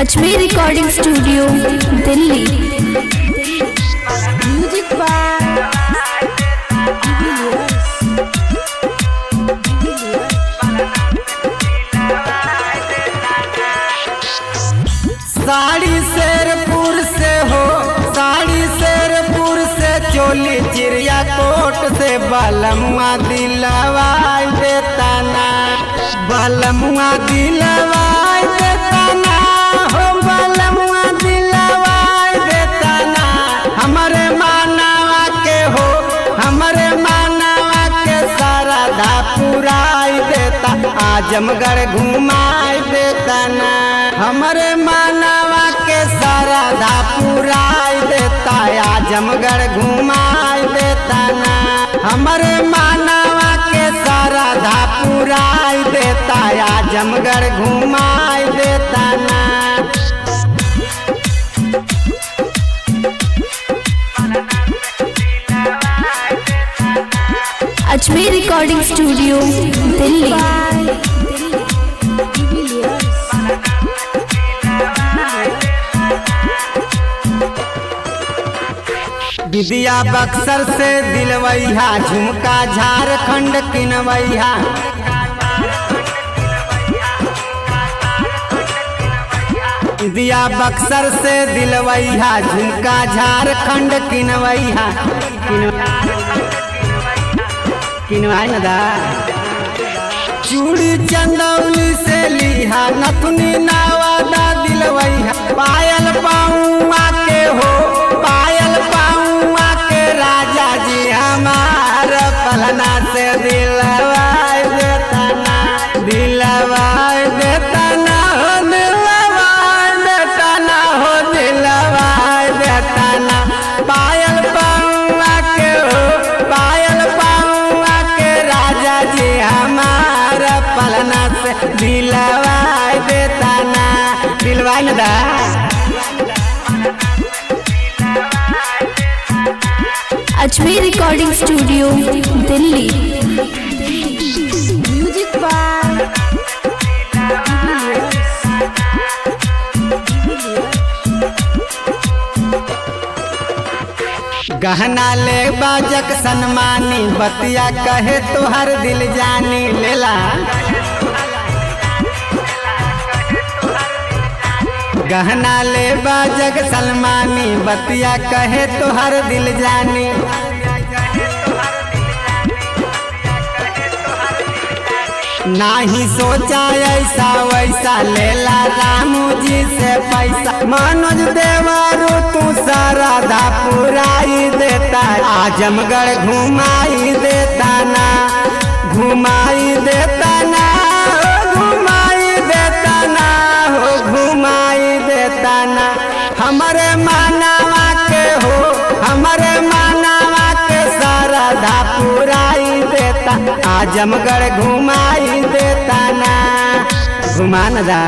Ajmer recording studio Delhi. Music by de Villiers. Sari Sherpur से हो, साड़ी शेरपुर से, चोली चिड़िया कोट से, बलमुआ दिलवाई देता ना, बलमुआ दिलवाई देता ना, हो बलमुआ दिलवाई देता ना। हमरे मानवा के हो, हमरे मानवा के सारा पुराई देता, आजमगढ़ घुमाई देता ना। हमरे मानवा के सारा पुराई देता, आजमगढ़ घुमाई देता ना। हमरे मानवा के सारा पुराई देता, आजमगढ़ घुमाई देता ना। Ajmer recording studio Delhi. De Villiers. विद्या बक्सर से दिलवैया, झुमका झारखंड किनवैया। विद्या बक्सर से दिलवैया, झुमका झारखंड किनवैया। किनवाई न दा। चूड़ी चंदौली से लिहा, नथुनी नवादा दिलवैया। पायल पाऊआ के हो, पायल पाऊआ के राजा जी हमार पलना से दिलवाई देता ना, दिलवाई देता ना, हो दिलवाई देता ना, हो दिलवाई देता ना। पायल पाऊआ के हो, पायल पाऊआ के राजा जी हमार पलना से दिलवाई देता ना, दिलवाई ना दा। Ajmer recording studio Delhi. Music by de Villiers. गहना ले बाजक सनमानी, बतिया कहे तोहर दिल जानी लेला। गहना ले बाजक सलमानी, बतिया कहे तोहर दिल जानी। नाही सोचा ऐसा वैसा, लेला रामू जी से पैसा। मनोज देवरू तू सारा पुराई देता, आजमगढ़ घुमाई देता ना, घुमाई देता ना, हो घुमाई देता ना, हो घुमाई देता ना। हमरे मानवा के हो, हमरे मानवा के सारा पुराई देता, आजमगढ़ घुमाई देता ना, घुमा न दा।